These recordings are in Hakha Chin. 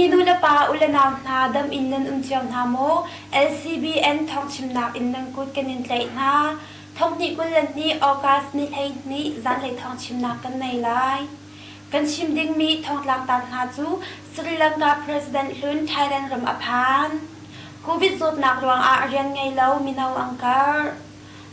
Dawtmi nulepa ulenau hna dam in nan um cio hna maw? LCBN thawngchimnak in nan kut kan in tlaih hna. Thonghnih 22 August ni 12 zanlei thawngchimnak kan nei lai. Kan chim dingmi thawngtlangtar hna cu Sri Lanka President hlun Thailand ram a phan. Covid zawtnak ruangah rian ngei lo mino an karh.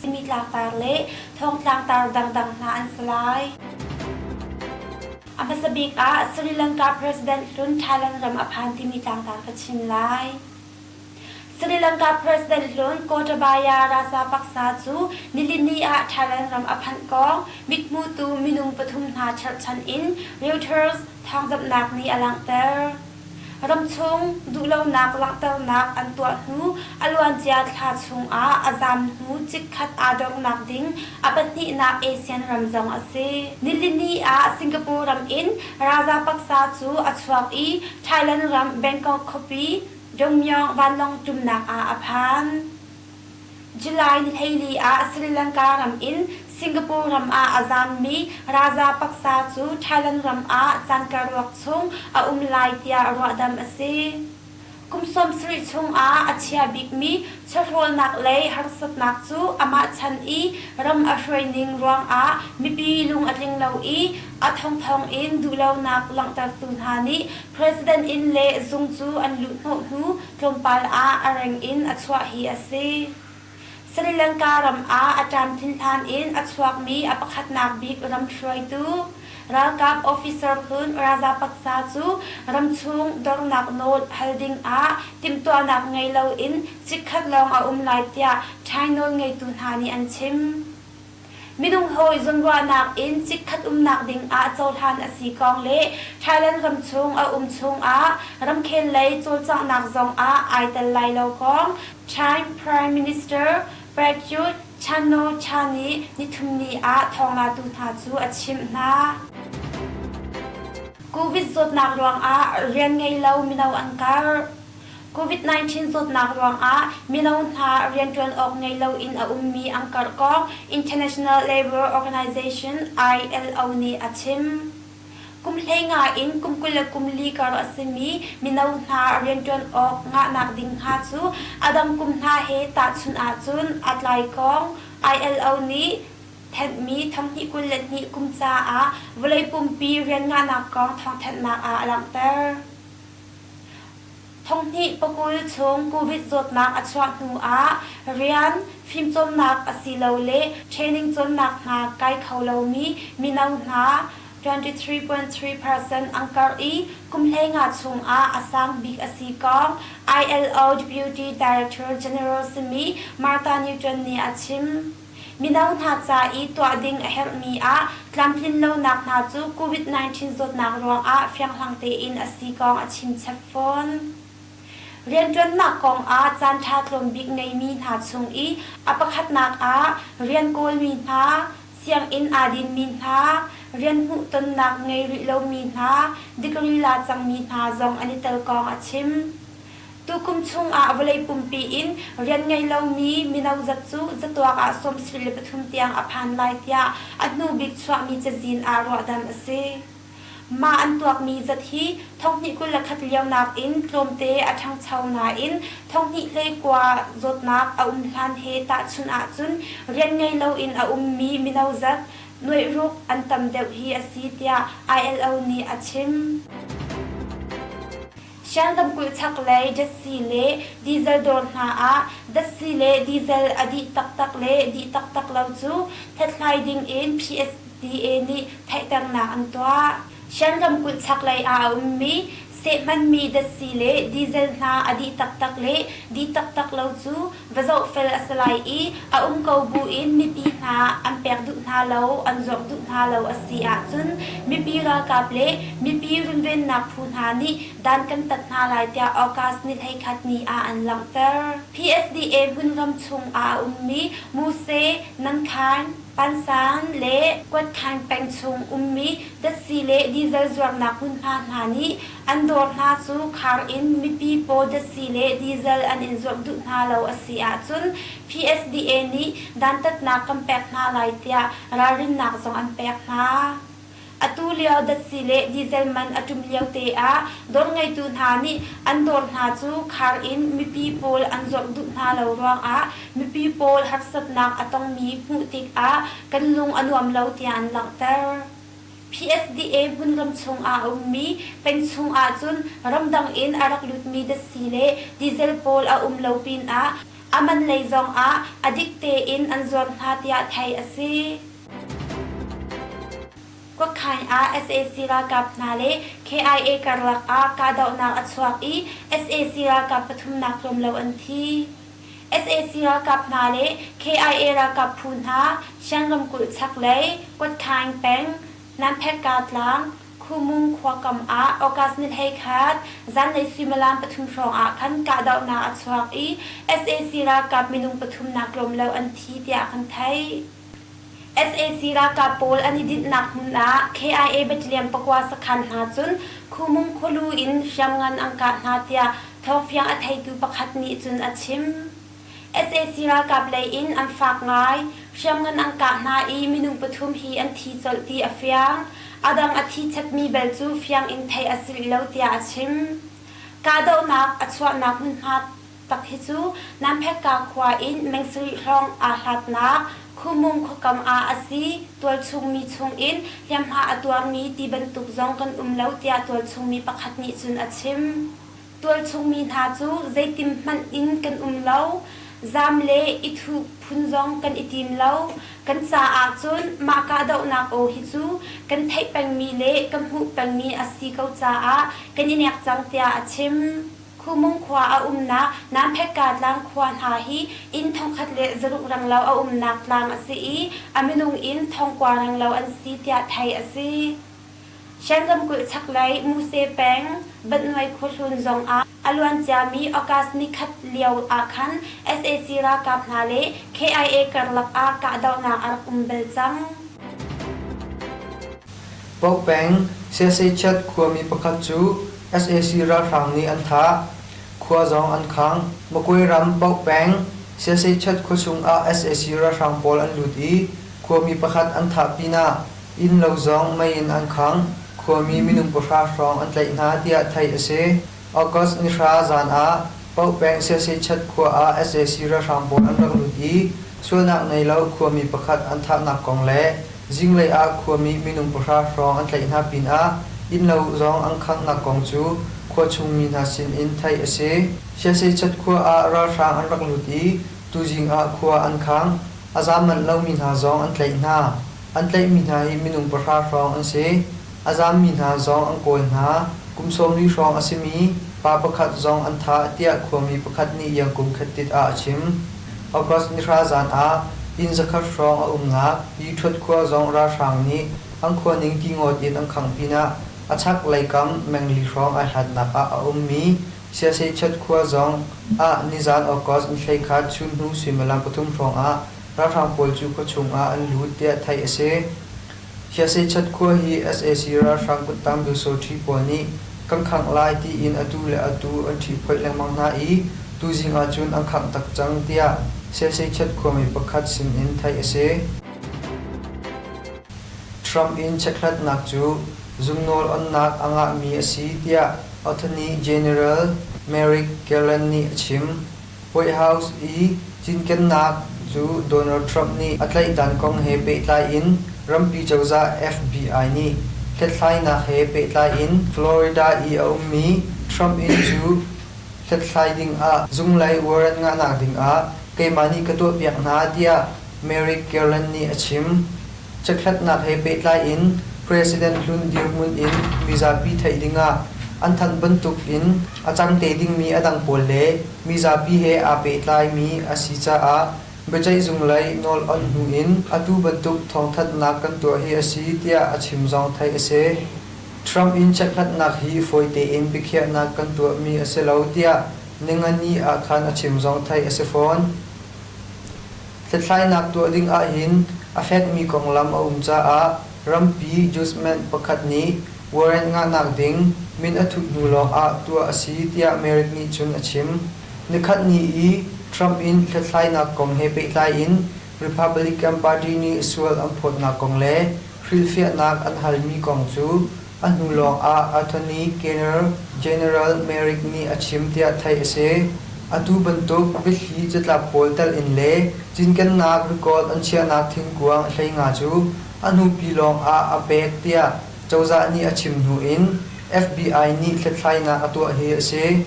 Simi tlangtar le thawngtlangtar dangdang hna an si lai. A hmasa bik ah Sri Lanka President hlun Thailand ram a phan timi tlangtar ka chim lai. Sri Lanka President hlun Gotabaya Rajapaksa cu nilini ah Thailand ram a phanh kong mithmutu minung pathum hna cherhchan in Reuters thawngzamhnak nih a langhter. Ramchung duhlonak langhternak an tuah hnu a luancia thla chungah a zaam hnu chikkhat aa dornak ding a pahnihnak ASEAN ram zong a si. Nilini ah Singapore ram in Rajapaksa cu a chuak i Thailand ram Bangkok khuapi Dongmyong vanlawng ṭumnak ah a phan. July ni 14 ah Sri Lanka ram in Singapore ram ah a zaammi Rajapaksa cu Thailand ram ah caan karlak chung a um lai tiah ruahdamh a si. Kum 70 chungah a chia bikmi chawhrawlnak lei harsatnak cu amah chan i ram a hruaining ruangah mipi lung a tling lo i a thongthong in duhlonak langhtertu hna nih President inn le zung cu an luhhnawh hnu tlawmpal ah a reng in a chuah hi a si. Sri Lanka ram ah a ṭamthin hlan in a chuakmi a pakhatnak bik ram hruaitu ralkap officer hlun Rajapaksa cu ramchung dornak nawl hal ding ah timhtuahnak ngei loin chikkhat lawng a um lai tiah Thai nawlngeitu hna nih an chim. Minung hawi zawnruahnak in chikkhat umnak ding ah cohlan a si kong le Thailand ramchung a um chungah ramkhel lei cawlcanghnak zong ah ai tel lai lo kong Thai Prime Minister Prayut Chan-o-cha nih nithumni ah thawnglatu hna cu a chimh hna. Covid zawtnak ruangah rian ngei lo mino an karh. COVID-19 zawtnak ruangah mino hna rianṭuan awk ngei loin a ummi an karh kong International Labour Organization ILO nih a chim. Kum 15 in kum 24 kar a simi mino hna rianṭuan awk ngahnak ding hnga cu a dang kum hna he tahchunh ahcun a tlai kong ILO nih thenhmi thonghnih 22 kum caah vawlei pumpi rian ngahnak kong thawngthanhnak ah a langhter. Thonghnih pakul chung COVID zawtnak a chuah hnu ah rian, fimcawnnak asilole training cawnnak hna kai kho lomi mino hna 23.3% an karh i kum 15 chung ah a sang bik a si kong ILO Deputy Director General simi Martha Newton nih a chim. Mino hna ca i tuah ding a herhmi ah tlamtlin lonak hna cu COVID-19 zawtnak ruangah fianghlang tein a si kong a chim chap fawn. Rianṭuannak kong ah caanṭha tlawm bik ngeimi hna chung i a pakhatnak ah rian kawlmi hna, sianginn aa dinmi hna, rian hmuhtonnak ngei rih lomi hna, degree la cangmi hna zong an i tel kong a chim. Tukum chungah vawlei pumpi in rian ngei lomi mino zat cu zatuak ah 73 tiang a phan lai tiah a hnu bik chuahmi cazin ah ruahdamh a si. Mah an tuakmi zat hi thonghnih 21 lio nakin tlawmte a ṭhangcho nain thonghnih 19 zawtnak a um hlan he tahchunh ahcun rian ngei loin a ummi mino zat nuaih ruk an tam deuh hi a si tiah ILO nih a chim. Shan ramkulh chaklei datsi le diesel dawr hna ah datsi le diesel a dih taktak le dih taktak lo cu hlathlai ding in PSDA nih theihternak an tuah. Shan ramkulh chaklei ah a ummi sehhmanmi datsi le diesel hna a dih taktak le dih taktak lo cu va zohfel a si lai i a um ko buin mipi hna an pek duh hna lo, an zuarh duh hna lo a si ahcun mipi ralkap le mipi runvennak phu hna nih dan kan tat hna lai tiah August ni 11 ni ah an langhter. PSDA hmunram chung ah a ummi Muse, Nankhan, Pansan le Kuatkhan peng chung ummi datsi le diesel zuarnak hmunhma hna nih an dawr hna cu khar in mipi paw datsi le diesel an in zuarh duh hna lo a si ahcun PSDA nih dantatnak kan pek hna lai tiah ralrinnak zong an pek hna. Atu lio datsi le diesel man a ṭum lio te ah dawr ngeitu hna nih an dawr hna cu khar in mipi pawl an zuarh duh hna lo ruangah mipi pawl harsatnak a tongmi hmuh tikah kan lung a nuam lo tiah an langhter. PSDA hmunram chungah a ummi peng chung ahcun ramdang in a rak lutmi datsi le diesel pawl a um lo pinah a man lei zongah a dik tein an zuar hna tiah theih a si. Kuakkhain ah sac ralkap hna le KIA karlak ah kahdohnak a chuak i sac ralkap pathumnak tlawm lo an thi. Sac ralkap hna le KIA ralkap phu hna Shan ramkulh chaklei Kuatkhaing peng Nanphekka tlang Khumung khua kam ah August ni 11 zanlei suimilam pathum hrawng ah khan kahdohnak a chuak i sac ralkap minung pathumnak tlawm lo an thi tiah kan theih. Sac ralkap pawl an i dinhnak hmun ah KIA battalion pakua sakhan hna cun Khumung khualu in hriamngan an kah hna tiah thawngfiang a theitu pakhat nih cun a chim. Sac ralkap lei in an fak ngai. Hriamngan an kah hna i minung pathum hi an thi colh ti a fiang. A dang a thi chapmi bel cu fiang in theih a si rih lo tiah a chim. Kahdohnak a chuahnak hmunhma tak hi cu Namphekka khua in meng sarih hrawng aa hlatnak Khumung khuakam ah a si. Tualchungmi chungin hliamhma a tuarmi ti bantuk zong kan um lo tiah tualchungmi pakhat nih cun a chim. Tualchungmi hna cu zeitim hmanh in kan um lo. Zaam le i thuh phun zong kan i tim lo. Kan caah cun mah kahdohnak aw hi cu kan theih pengmi le kan hmuh pengmi a si ko caah kan i nek cang tiah a chim. Khumung khua a umnak Namphekka tlang khua hna hi inn thongkhat le zaruk renglo a umnak tlang a si i a minung in thongkua renglo an si tiah theih a si. Shan ramkulh chaklei Muse peng Batnuai khuahlun zongah a luanciami August nikhat lio ah khan sac ralkap hna le KIA karlak ah kahdohnak a rak um bal cang. Pauk peng Siasechat khuami pakhat cu sac ralhrang nih an thah. Khua zong an khang. Makwe ram Pauk peng Siasechat khuachung ah sac ralhrang pawl an lut i khuami pakhat an thah pinah Innlo zong mei in an khangh. Khuami minung pahra hrawng an tlaih hna tiah theih a si. August ni hra zan ah Paukpeng Siasechat khua ah sac ralhrang pawl an rak lut i sualnak nei lo khuami pakhat an thahnak kong le zinglei ah khuami minung pahra hrawng an tlaih hna pinah innlo zong an khanghnak kong cu khuachung mi hna sin in theih a si. Siasechat khua ah ralhrang an rak lut i tuzing ah khua an khang. A zaam manh lomi hna zong an tlaih hna. An tlaihmi hna hi minung pahra hrawng an si. A zaammi hna zong an kawl hna. Kum 40 hrawng a simi pa pakhat zong an thah tiah khuami pakhat nih Yangkum Khettit ah a chim. August nihra zan ah inn zakhat hrawng a umnak Yithuat khua zong ralhrang nih an khua ning ti ngawt in an khangh pinah a chak leikam mengli hrawng ai hlatnak ah a ummi Siasechat khua zong ah nizan August ni 11 chunhnu suimilam pathum hrawng ah Ralhrang pawl cu khuachung ah an lut tiah theih a si. Hiasechat khua hi sac ralhrang kuttang Pyusawṭhi pawl nih kan khangh lai tiin atu le atu an ṭhihphoih lengmang hna i tuzing ahcun an khangh tak cang tiah Siasechat khuami pakhat sinin theih a si. Trump in chekhlatnak cu zungnawl onnak a ngahmi a si tiah Attorney General Merrick Garland nih a chim. White House i cinkennak cu Donald Trump nih a tlaihdan kong he pehtlai in rampi cozah FBI nih hlathlainak he pehtlai in Florida i a ummi Trump inn cu hlathlai dingah zunglei warrant ngahnak dingah keimah nih ka tuahpiak hna tiah Merrick Garland nih a chim. Chekhlatnak he pehtlai in President hlun dirhmun in mizapi theih dingah an thanh bantuk in a cang te dingmi a dang pawl le mizapi he aa pehtlaimi a si caah biaceihzung lei nawl onh hnu in atu bantuk thawngthanhnak kan tuah hi a si tiah a chim zong theih a si. Trump in chekhlatnak hi fawi tein biakhiahnak kan tuahmi a si lo tiah ningani ah khan a chim zong theih a si fawn. Hlathlainak tuah ding ahhin a fekmi konglam a um caah rampi judgment pakhat nih warrant ngahnak ding min a thut hnu lawng ah tuah a si tiah Merrick nih cun a chim. Nikhat ni i Trump in hlathlainak kong he pehtlai in Republican Party nih sual an phawtnak kong le hrilhfiahnak an halmi kong cu a hnu lawng ah Attorney General Merrick nih a chim tiah theih a si. Atu bantuk biathli catlap pawl telh in le cinkennak record an chiahnak thingkuang 15 cu a hnupi lawng ah a pek tiah cozah nih a chim hnu in FBI nih hlathlainak a tuah hi a si.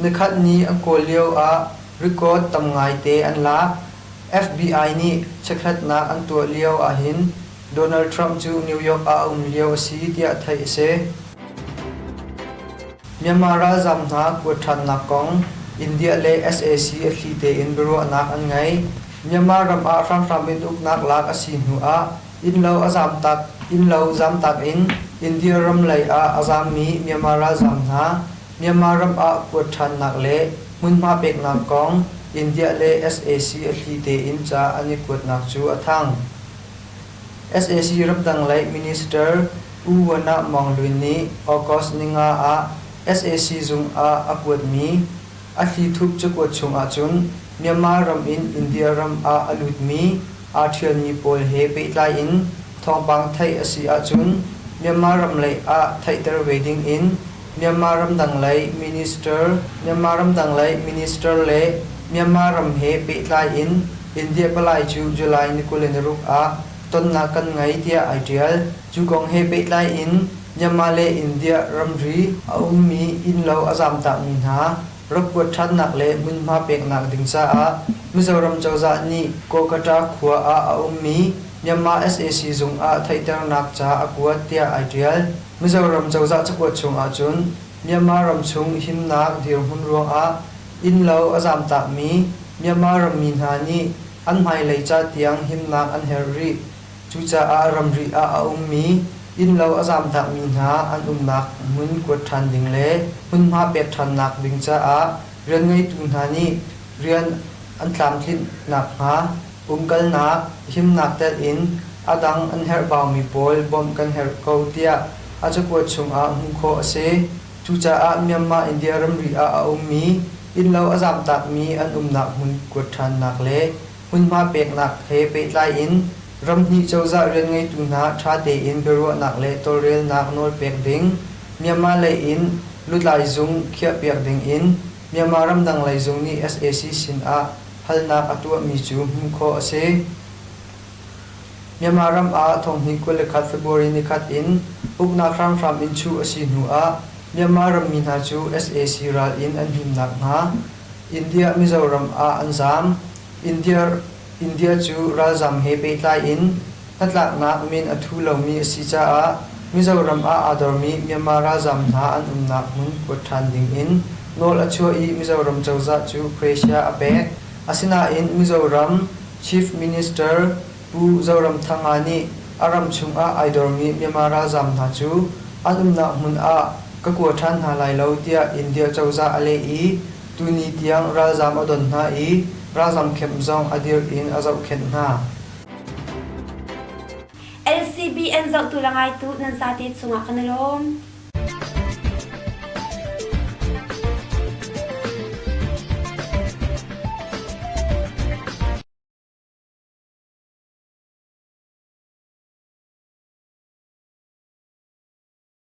Nikhat ni an kawl lio ah record tam ngaite an lak. FBI nih chekhlatnak an tuah lio ahhin Donald Trump cu New York ah a um lio a si tiah theih a si. Myanmar ralzam hna kuat ṭhannak kong India le sac a thli tein biaruahnak an ngei. Myanmar ram ah hramhram in uknak lak a si hnu ah innlo a zamtak innlo zamtak in India ram lei ah a zammi Myanmar ralzam hna Myanmar ram ah kuat ṭhannak le hmunhma peknak kong India le sac a thli tein ca an i kuatnak cu a thang. Sac ramdang lei minister U Wona Maung Lwin nih August ninga ah sac zung ah a kuatmi a thlithup cakuat chung ahcun Myanmar ram in India ram ah a lutmi aa ṭhialmi pawl he pehtlai in thawngpang theih a si ahcun Myanmar ram lei ah theihter ve ding in Myanmar ramdang lei minister Myanmar ramdang lei minister le Myanmar ram he pehtlai in India palai cu July ni 26 ah tonnak kan ngei tiah ai ṭial. Cu kong he pehtlai in Myanmar le India ramri a ummi innlo a zamtakmi hna rak kuat ṭhannak le hmunhma peknak ding caah Mizoram cozah nih Kolkata khua ah a ummi Myanmar sac zung ah theihternak ca a kuat tiah ai ṭial. Mizoram cozah cakuat chung ahcun Myanmar ramchung himnak dirhmun ruangah innlo a zamtakmi Myanmar rammi hna nih an hmailei ca tiang himnak an herh rih. Cucaah ramri ah a ummi innlo a zamtakmi hna an umnak hmun kuat ṭhan ding le hmunhma pek ṭhannak ding caah rianngeitu hna nih rian an tlamtlinh nakhnga umkalnak, himnak telh in a dang an herhbaumi pawl bawmh kan herh ko tiah a cakuat chungah hmuh khawh a si. Cucaah Myanmar India ramri ah a ummi innlo a zamtakmi an umnak hmun kuat ṭhannak le hmunhma peknak he pehtlai in ramhnih cozah rianngeitu hna ṭha tein biaruahnak le tawlrelnak nawl pek ding, Myanmar lei in lutlai zung khiahpiak ding in Myanmar ramdang lei zung nih sac sin ah halnak a tuahmi cu hmuh khawh a si. Myanmar ram ah 2021 February nikhat in uknak hramhram in chuh a si hnu ah Myanmar rammi hna cu sac ral in an him nakhnga India Mizoram ah an zaam. India India cu ralzaam he pehtlai in hnatlaknak min a thu lomi a si caah Mizoram ah aa dormi Myanmar ralzaam hna an umnak hmun kuat ṭhan ding in nawl a chuah i Mizoram cozah cu Croatia a pek. Asinain Mizoram Chief Minister Pu Zoramthanga nih a ram chungah ai dormi Myanmar ralzaam hna cu an umnak hmun ah ka kua ṭhan hna lai lo tiah India cozah a leh i tuni tiang ralzaam a don hna i ralzaam camp zong a dirh in a zohkhenh hna. LCBN zohtu le ngaitu nan zate cungah kan i lawm.